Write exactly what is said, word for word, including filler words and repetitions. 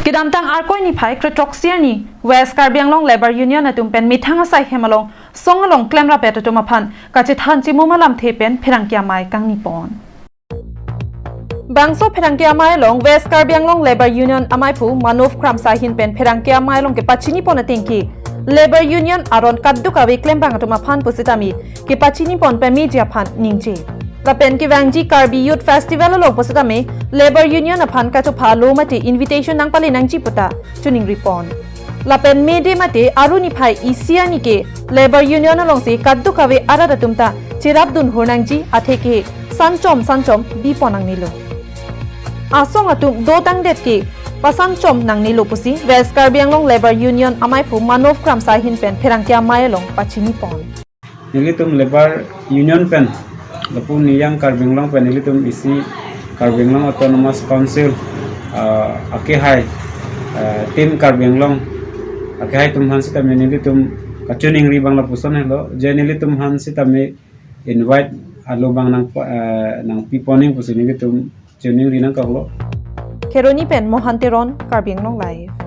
Kedamtang Arkoi niphai kre-throksi arni West Karbi Anglong Labour Union atum pen methang asai hem along song along klemrapet atum aphan kachethan chimum alamthe pen pherangke amei kangni pon. Bangso pherangke amei along West Karbi Anglong Labour Union ameiphu Manov Kramsa ahin pen pherangke amei along kepachini pon atengke Labour Union aron kadokave klembang atum aphan pusitame kepachini pon pame ji aphan ningje. Lapen kevangji Karbi Youth Festival along pusitame Labour Union aphan kachopha lo mate invitation nangpale nangji puta choningri pon. Lapen May Day mate Aru niphai isi arni ke Labour Union alongsi kadokave arat atum ta cherapdun hur nangji atheke sanchom sanchom bi pon nangnelo. Asong atum dotangdet ke pasanchom nangnelo pusi West Karbi Anglong Labour Union ameiphu Manov Kramsa ahin pen pherangke amei along pachini pon. Nelitum Labour Union pen lapu niyang Karbi Anglong pen nelitum isi Karbi Anglong Autonomous Council, ah, akehai, ah, Team Karbi Anglong akehai atum aphan sitame nelitum kachoningri abang lapuson helo, je nelitum aphan sitame invite alo abang nang, ah, nangpi pon nang pusi nelitum choningri nangkoklo. Kheroni pen Mohan Teron, Karbi Anglong Live.